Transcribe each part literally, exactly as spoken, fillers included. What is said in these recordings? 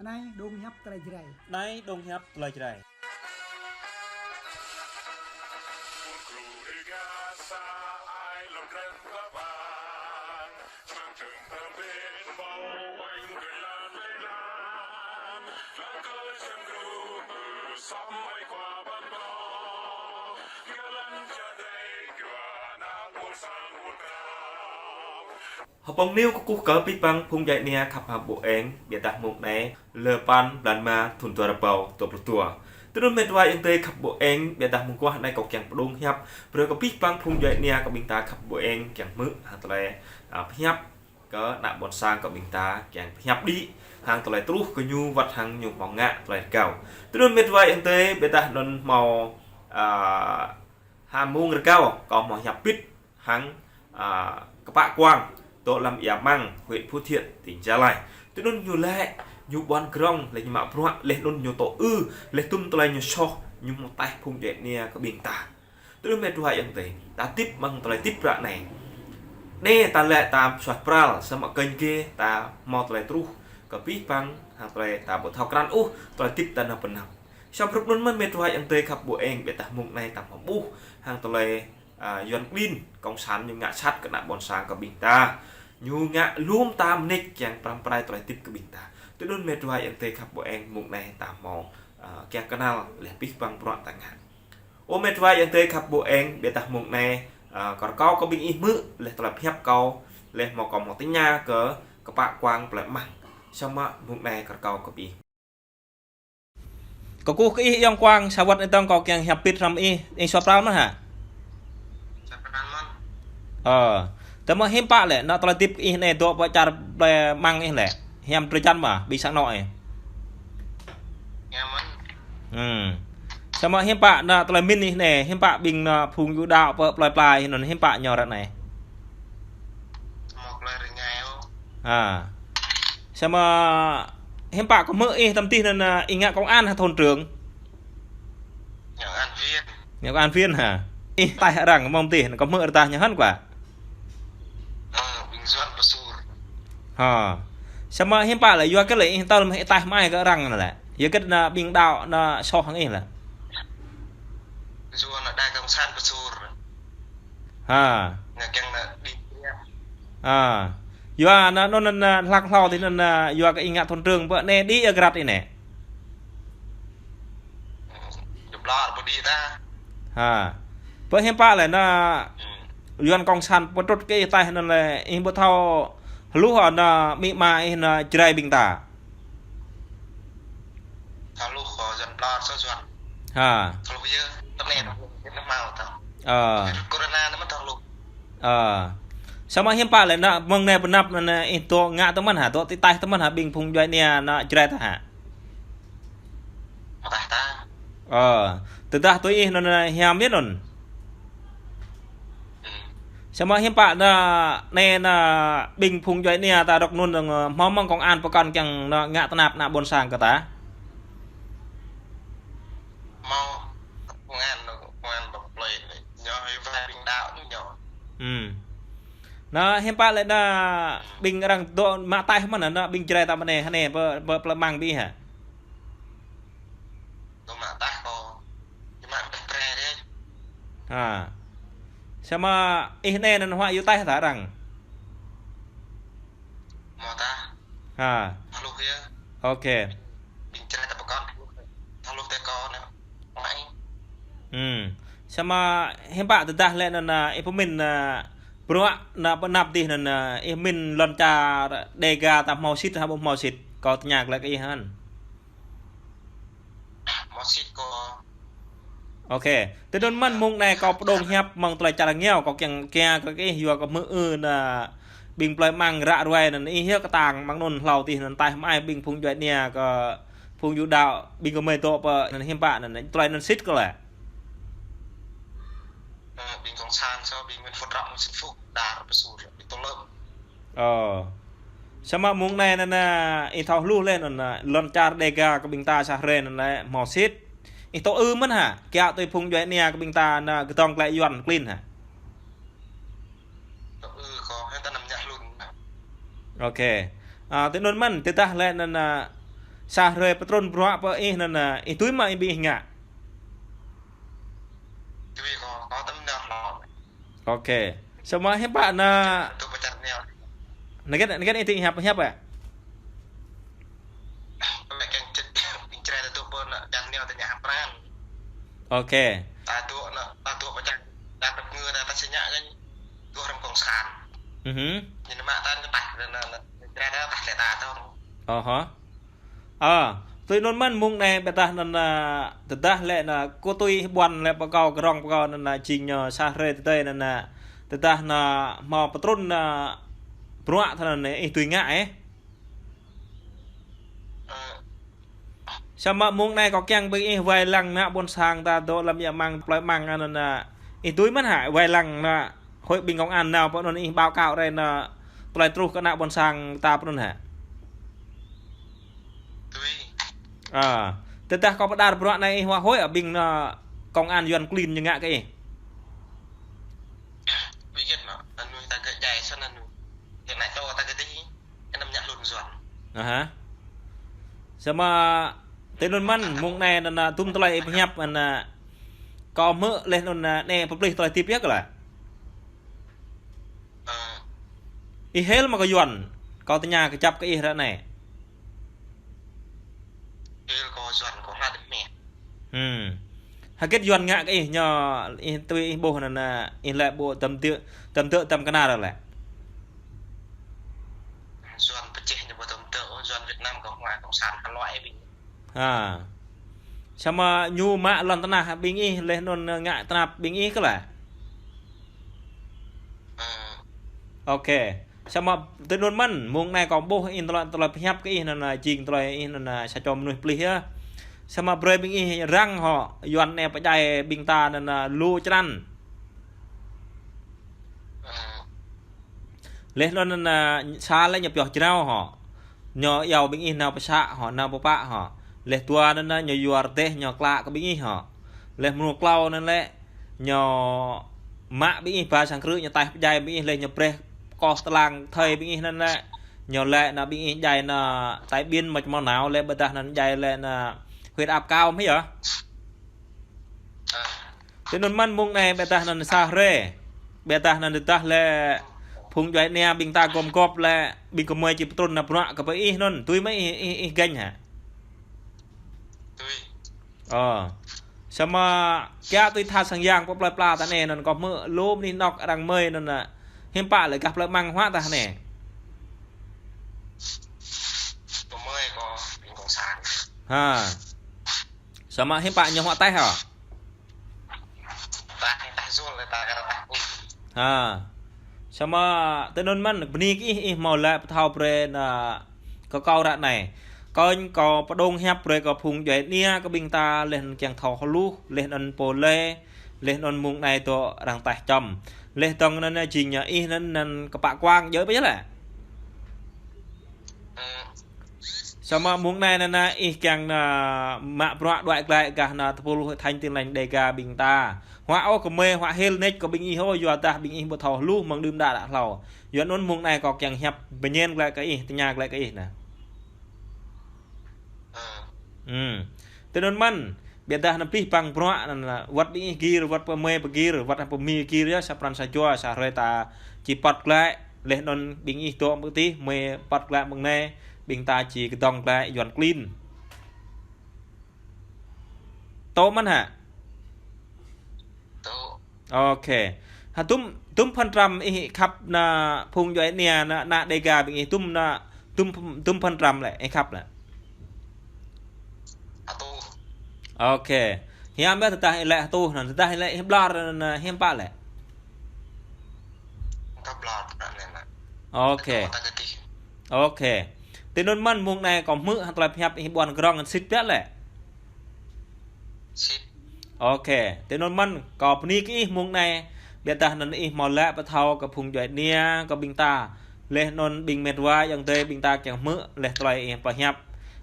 Anai dong hiăp tơlơi Jrai. Anai dong hiăp tơlơi Jrai. Hbông News kơkuh kơ abih bang phung djuai ania khăp hăng ƀô eng, ƀiădah mông anai lơ păn blan ma thun dua rơbâo dua pluh dua. Tui anŭn met wa ayŏng adơi khăp ƀô eng, ƀiădah mông guah anai kâo kiăng pơdŏng hiăp brơi kơ abih bang phung djuai ania kơ ƀing ta khăp ƀô eng kiăng hmư̆ hăng tơlơi, a, pơhiăp kơ ană ƀôn sang kơ ƀing ta kiăng pơhiăp đĭ hăng tơlơi truh kơ ñu wơ̆t hăng ñu hmâo ngă tơlơi rơgao. Tui anŭn met wa ayŏng adơi ƀiădah anŭn hmâo, a, ha mông rơgao kâo hmâo hiăp pit hăng, a, kơpă Kuang, dŏ lăm Ia Mang, huyện Phú Thiện, tỉnh Gia Lai. Tui anŭn ñu laĭ, ñu ƀuăn grong, laih ñu mă bruă, laih anŭn ñu tŏ ư, laih tum tơlơi ñu soh, ñu hmâo taih phung djuai ania kơ ƀing ta. Tui anŭn met wa ayŏng adơi, ta tip mơ̆ng tơlơi tip ră anai. Anai ta laĭ ta suaih pral, samơ̆ kơnh gê, ta hmâo tơlơi truh kơ abih bang, hăng tơlơi ta ƀu thâo krăn ôh, tơlơi tip ta nao pơ anăp. Samơ̆ hrup anŭn mơ̆n met wa ayŏng adơi khăp ƀô eng, ƀiădah mông anai ta hmâo ƀuh hăng tơlơi, a, Yuan klin, kông san ñu ngă sat kơ ană ƀôn sang kơ ƀing ta. Ñu ngă lŏm ta mơneč kiăng pơrăm pơrai tơlơi tip kơ ƀing ta. Tui anŭn met wa ayŏng adơi khăp ƀô eng mông anai ta hmâo, a, kiăng kơnăl laih abih bang bruă ta ngă. Ơ met wa ayŏng adơi khăp ƀô eng, ƀiădah mông anai, a, kâo rơkâo kơ ƀing ih hmư̆ laih tơlơi pơhiăp kâo, laih hmâo kâo hmâo tơña kơ kơpă Kuang plơi Mang. Samơ̆ mông anai kâo rơkâo kơ ƀing ih. Kơkuh kơ ih ayŏng Kuang, sa wơ̆t anai tơ̆ng kâo kiăng hiăp pit hrŏm ih, ih suaih pral mơ̆n hă? Suaih pral mơ̆n. Ơ, tơma hiư̆m pă lĕ, anŏ tơlơi tip ih anai dŏ pơ čar plơi Mang ih lĕ, hiam drơi jăn mơ̆, ƀing sang anŏ ih? Hiam mơ̆n. Hmm. Samơ̆ hiư̆m pă anŏ tơlơi min ih anai, hiư̆m pă ƀing anŏ phung yu đaŏ pơ plơi pla ih anŭn hiư̆m pă ñu ră anai? Mơ̆ plơi rơngai ôh. Ha. Samơ̆ hiư̆m pă kâo hmư̆ ih tơm tih anŭn, a, ih ngă công an hă thôn trưởng? Ngă công an viên. Ngă công an viên hă? Ih taih arăng mơ̆ng tih, kâo hmư̆ rơdah ñu hăn kua. Ơ, ƀing Yuan pơsur. Ha. Samơ̆ hiư̆m pă lĕ yua kơ lĕ ih tơl mơ̆ ih taih mơai kơ arăng anŭn lĕ. Yua kơ anŏ ƀing đaŏ anŏ soh hăng ih lĕ. Yua anŏ đảng cộng sản pơsur. Ha. Ngă kiăng anŏ đi. Ha. Yua anŭn anŭn anŏ hlak hlâo tih anŭn anŏ yua kơ ih ngă thôn trưởng pơ anai đĭ ơ grat ih anai. Jơblar pơ đĭ ta. Ha. Pơ hiư̆m pă lĕ anŏ Yuan kông san pơtrŭt kơ ih taih anŭn lĕ ih ƀu thâo hluh anŏ amĭ ama ih anŏ Jrai ƀing ta. Thâo hluh kơ Yuan đaŏ sô Yuan. Ha. Thâo hluh yơh, tơm anai thâo hluh, Việt Nam mau thâo. Ơ. Virus corona anŭn mơ̆n thâo hluh. Ơ. Samơ̆ hiư̆m pă lĕ anŏ mơ̆ng anai pơ anăp anŭn ih dŏ ngă tơmăn hă, dŏ ti taih tơmăn hă ƀing phung djuai ania anŏ Jrai ta hă? Taih ta. Ơ. Tơdah tui ih anŭn hiam yơh anŭn. Samơ̆ hiư̆m pă anŏ anai anŏ ƀing phung djuai ania ta rŏk anŭn dơ̆ng, ơ, hmâo mơ̆ng công an pơkŏn kiăng anŏ ngă tơnap ană ƀôn sang kơ ta? Hmâo công an, công an ƀơi plơi anai. Ñu hyu wai ƀing đaŏ ñu ñu. Hmm. Anŏ hiư̆m pă lĕ anŏ ƀing arăng dŏ mă taih mơ̆n anŏ ƀing Jrai ta mơ̆n anai, hơnai pơ, pơ, plơi Mang ƀing ih hă? Dŏ mă taih kâo. Ñu mă taih pre re. Ha. Samơ̆ ih anai anŭn huă yua taih ta arăng? Mơ̆ ta. Ha. Thâo hluh yơh. Ôkê. Ƀing Jrai ta pơkŏn. Thâo hluh tơ kâo anai. Mă ih. Hmm. Samơ̆ hiư̆m pă tơdah lĕ anŭn, a, ih pơmĭn, a, bruă anŏ pơ anăp tih anŭn, a, ih mĭn lŏn čar Đêga ta hmâo sĭt hă ƀu hmâo sĭt. Kâo tơña glaĭ kơ ih hăn. Hmâo sĭt kâo. Ôkê. Tui anŭn mơ̆n mông anai kâo pơdŏng hiăp mơ̆ng tơlơi čar rơngiao kâo kiăng kiăng kơ ih yua kơ hmư̆ ư anŏ ƀing plơi Mang ră ruai anŭn ih yơh kơtang mơ̆ng anŭn hlâo tih anŭn taih mơai ƀing phung djuai ania kơ phung yu đaŏ ƀing kơ mơi dŏ pơ anŭn hiư̆m pă anŭn tơlơi anŭn sĭt kơ lĕ. Ơ, ƀing kông san sô ƀing Nguyễn Phú Trọng sĭt phŭ đar pơsur ƀing tơlơi. Ơ. Samơ̆ mông anai anŭn, a, ih thâo hluh lĕ anŭn, a, lŏn čar Đêga kơ ƀing ta sa hrơi anŭn lĕ hmâo sĭt. Ih tŏ ư mơ̆n hă? Kiaŏ tui phung djuai ania kơ ƀing ta anŏ gơdong glaĭ Yuan klin hă? Tŏ ư kâo, hơnŭn ta anăm ñă hlŭn. Ôkê. A, tui anŭn mơ̆n, tơdah lĕ anŭn, a, Sa hrơi pơtrŭn bruă pơ ih anŭn, ih tui mơ̆ ih ƀing ih ngă? Tui kâo, kâo tơm nao hlâo. Ôkê. Samơ̆ hiư̆m pă anŭn? Tui pơčah nao. Anŭn kĕt, anŭn kĕt ih tui hiăp, hiăp hă? Lĕ kiăng čet, ƀing čre tui pơčah nao tơña hăng pran. Ôkê. Ta tui anŭn, ta tui pơčah, ta tui ngă, ta, ta sĭt ngă kơ tui răm kông săn. Mhm. Ñu mă ta ñu tah, anŭn, anŭn, čre ta tah lĕ ta tong. Ôhô. Ơ, tui anŭn mơ̆n mông anai ƀiădah anŭn, ơ, tơdah lĕ anŭn, kâo tui ih ƀuăn lĕ pơ kâo, kơrŏng pơ kâo anŭn, ơ, jing ñu sa hrơi tơdơi anŭn, ơ, tơdah anŭn hmâo pơtrŭn anŭn, bruă tơ anŭn ih tui ngă, ơ. Samơ̆ mông anai kâo kiăng ƀing ih wai lăng ană ƀôn sang ta dŏ lăm ia măng, plơi măng anŭn, ơ, ih tui mơ̆n hă, wai lăng anŭn, hơi ƀing công an nao pơ anŭn ih báo cáo rai anŭn, tơlơi truh kơ ană ƀôn sang ta pơ anŭn hă? Tui. Ơ, tơdah kâo pơđar bruă anai ih huă hơi ƀing anŭn công an Yuan klin ñu ngă kơ ih? Ƀing ih anŭn, anŭn ta gơ̆ jai săn anŭn. Yang anai čô ta gơ̆ tih. Anăm ngă hlŭn Yuan. Aha. Samơ̆ tui anŭn mơ̆n mông anai anŭn, anŭn, tum tơlơi ih pơhiăp anŭn, anŭn, kâo hmư̆ laih anŭn, anŭn, anai pơplih tơlơi tip yơh kơ lah. Ơ. Ih hil mă kơ Yuan, kâo tơña kơjăp kơ ih ră anai. Hil kâo Yuan kâo hlăk đĭ mĕ. Hmm. Hơget Yuan ngă kơ ih ñu, ih tui ih ƀuh anŭn, anŭn, ih lĕ ƀu tơm tơ, tơm tơ tơm kơnar lĕ. Yuan pơčeh ñu ƀu tơm tơ, Yuan Việt Nam kâo hmâo kông săn hơloi ƀing. Ha. Samơ̆ ñu mă lŏn tơnah ƀing ih laih anŭn ngă tơnap ƀing ih kơ lah. Ơ. Ôkê. Samơ̆ tui anŭn mơ̆n, mông anai kâo ƀuh ih tơlơi, tơlơi pơhiăp kơ ih anŭn, anŭn, jing tơlơi ih anŭn, anŭn, sa čô mơnuih plih yơh. Samơ̆ brơi ƀing ih răng hŏ, Yuan anai pơdjai ƀing ta anŭn, anŭn, lu črăn. Ơ. Laih anŭn, anŭn, anŭn, sa lĕ ñu pioh jrao hŏ. Ñu iâu ƀing ih nao pơsă hŏ, nao pơpă hŏ. Laih dua anŭn, anŭn, ñu yua rơdêh, ñu klă kơ ƀing ih hŏ. Laih mrô klâo anŭn lĕ, ñu mă ƀing ih ba sang krư̆, ñu taih pơdjai ƀing ih, laih ñu breh koh tơlang thơi ƀing ih anŭn lĕ. Ñu lĕ anŭn ƀing ih djai anŭn tai ƀiên mă čơmâo nao lĕ ƀiădah anŭn djai lĕ anŭn huyết áp cao mơ̆ yơh. Ơ. Tui anŭn mơ̆n mông anai ƀiădah anŭn sa hrơi. Ƀiădah anŭn tơdah lĕ phung djuai ania ƀing ta gom gŏp lĕ ƀing gơmơi či pơtrŭn anŭn bruă kơ pơ ih anŭn. Tui mơ̆ ih, ih, ih gêñ hă? Tui. Ơ. Samơ̆ kiăng tui tha sang yang pơ plơi pla ta anai anŭn kâo hmư̆ lu mơnuih anŏ arăng mơi anŭn, anŭn. Hiư̆m pă lĕ gah plơi măng huă tah anai. Gơmơi kâo ƀing kông săn. Ha. Samơ̆ hiư̆m pă ñu huă taih hă? Taih, taih Yuan lĕ ta kơ taih ƀu. Ha. Samơ̆ tui anŭn mơ̆n, bơni kơ ih, ih hmâo laĭ pơthâo brơi anŭn kơ kâo ră anai. Kâo, kâo pơdŏng hiăp brơi kơ phung djuai ania kơ ƀing ta laih anŭn kiăng thâo hluh, laih anŭn pô lĕ, laih anŭn mông anai dŏ arăng taih čăm. Laih dơ̆ng anŭn jing ñu ih anŭn, anŭn kơpă kuang djơ̆ ƀơi yơh lĕ. Samơ̆ mông anai anŭn, anŭn ih kiăng anŭn mă bruă đuaĭ glaĭ gah anŭn tơpul Hội Thánh Tin Lành Đêga ƀing ta. Huă ôh gơmơi, huă hil nač kơ ƀing ih ôh, yua dah ƀing ih ƀu thâo hluh mơ̆ng đưm đă đă hlâo. Yua anŭn mông anai kâo kiăng hiăp bơñen glaĭ kơ ih, tơña glaĭ kơ ih anŭn. Ơ. Hmm. Tui anŭn mơ̆n, ƀiădah anŭn pih păng bruă anŭn, anŭn, wơ̆t ƀing ih gir, wơ̆t pơ mơi pơgir, wơ̆t pơ Mi gir yơh, sa pran sa jua, sa hrơi ta či pơ̆t glaĭ, laih anŭn ƀing ih dŏ mơ̆ng tih, mơi pơ̆t glaĭ mơ̆ng anai, ƀing ta či kơdŏng glaĭ Yuan klin. Tŏ mơ̆n hă? Tŏ. Ôkê. Ha, tum, tum phần trăm ih khăp anŭn phung djuai ania anŭn, anŭn Đêga ƀing ih tum anŭn, tum, tum phần trăm lĕ ih khăp lĕ. Hơtuh. Ôkê. Hiam ƀiă tơdah ih lĕ hơtuh anŭn, tơdah ih lĕ ih ƀlŏr anŭn hiam pă lĕ. Kơ ƀlŏr anŭn. Ôkê. Hơtuh ta gơ̆ tih. Ôkê. Tui anŭn mơ̆n mông anai kâo hmư̆ hăng tơlơi pơhiăp ih ƀuăn kơdrŏng anŭn sĭt ƀiă lĕ. Sĭt. Ôkê, tui anŭn mơ̆n, kâo bơni kơ ih mông anai, ƀiădah anŭn ih hmâo laĭ pơthâo kơ phung djuai ania, kơ ƀing ta. Laih anŭn ƀing met wa ayŏng adơi ƀing ta kiăng hmư̆, laih tơlơi ih pơhiăp,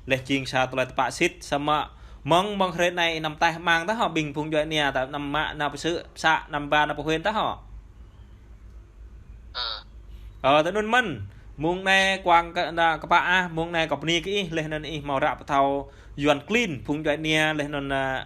laih jing sa tơlơi tơpă sĭt, samơ̆ mơ̆ng, mơ̆ng hrơi anai ih anăm taih amăng tah hŏ ƀing phung djuai ania, ta anăm mă nao pơsư̆, pơsă, anăm ba nao pơhuĭ tah hŏ. Ơ. Ơ, tui anŭn mơ̆n. Mông anai kuang kơ ană kơpă ah, mông anai kâo bơni kơ ih, laih anŭn ih hmâo ră pơthâo Yuan klin, phung djuai ania, laih anŭn, a,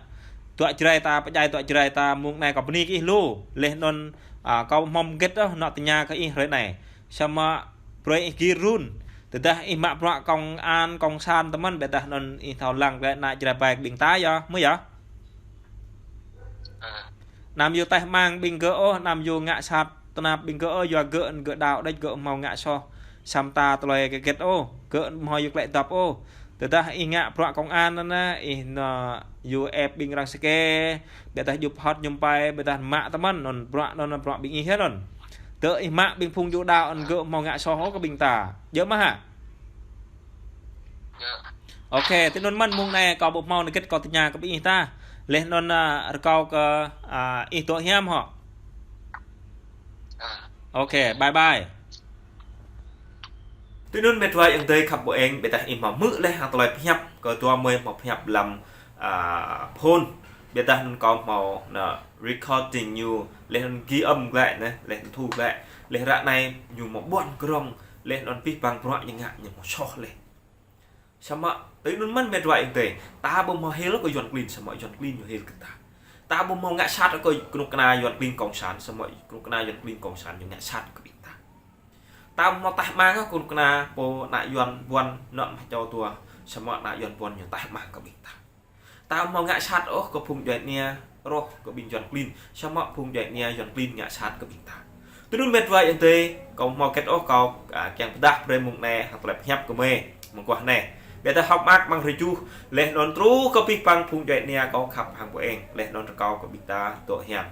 dua Jrai ta, pơdjai dua Jrai ta, mông anai kâo bơni kơ ih lu, laih anŭn, a, kâo hmâo hơget ôh, anŏ tơña kơ ih hrơi anai. Samơ̆ brơi ih gir run, tơdah ih mă bruă công an, cộng sản tơmăn, ƀiădah anŭn ih thâo lăng glaĭ ană Jrai ƀai kơ ƀing ta yơh, mơ̆ yơh? Anăm yua taih mang ƀing gơ̆ ôh, anăm yua ngă sat tơnap ƀing gơ̆ ôh, yua gơ̆, gơ̆ đaŏ đĕč gơ̆ hmâo ngă soh. Samơ̆ ta tơlơi hơget ôh, gơ̆ hmâo yua klĕ dŏp ôh. Tơdah ih ngă bruă công an anŭn, ih anŏ yua ĕp ƀing arăng sơkê, ƀiădah djŭp hŏt ñum pai, ƀiădah mă tơmăn, anŭn bruă anŭn bruă ƀing ih anŭn. Tơ ih mă ƀing phung djuai đaŏ anŭn gơ̆ hmâo ngă soh ôh kơ ƀing ta. Djơ̆ mơ̆ hă? Ôkê, tui anŭn mơ̆n mông anai kâo ƀu hmâo hơget kâo tơña kơ ƀing ih tah. Laih anŭn, a, rơkâo kơ, a, ih dŏ hiam hŏ. Ôkê, bye bye. Tui anŭn met wa ayŏng adơi khăp ƀu eng, ƀiădah ih hmâo hmư̆ laih hăng tơlơi pơhiăp, kơ dua mơi hmâo pơhiăp lăm, a, phone. Ƀiădah anŭn kâo hmâo anŏ recording ñu, laih anŭn ghi âm glaĭ anai, laih anŭn thu glaĭ. Laih ră anai ñu hmâo ƀuăn grong, laih anŭn abih bang bruă ñu ngă ñu hmâo soh laih. Samơ̆ tui anŭn mơ̆n met wa ayŏng adơi, ta ƀu hmâo hil kơ Yuan klin, samơ̆ Yuan klin ñu hil kơ ta. Ta ƀu hmâo ngă sat kơ kơnuk kơna Yuan klin cộng sản, samơ̆ kơnuk kơna Yuan klin cộng sản ñu ngă sat kơ ƀing ta. Ta ƀu hmâo taih mang kơnuk kơna pô ană Yuan ƀuăn anŏ mă čô tua, samơ̆ ană Yuan ƀuăn ñu taih mang kơ ƀing ta. Ta ƀu hmâo ngă sat ôh kơ phung djuai ania rŏh kơ ƀing Yuan klin, samơ̆ phung djuai ania Yuan klin ngă sat kơ ƀing ta. Tui anŭn met wa ayŏng adơi, kâo hmâo hơget ôh kâo, a, kiăng pơdah brơi mông anai hăng tơlơi pơhiăp kơ mơi mơguah anai. Ƀiădah hơ̆k mơak mơ̆ng rơjuh, laih anŭn truh kơ abih bang phung djuai ania kâo khăp hăng ƀu eng, laih anŭn rơkâo kơ ƀing ta dŏ hiam.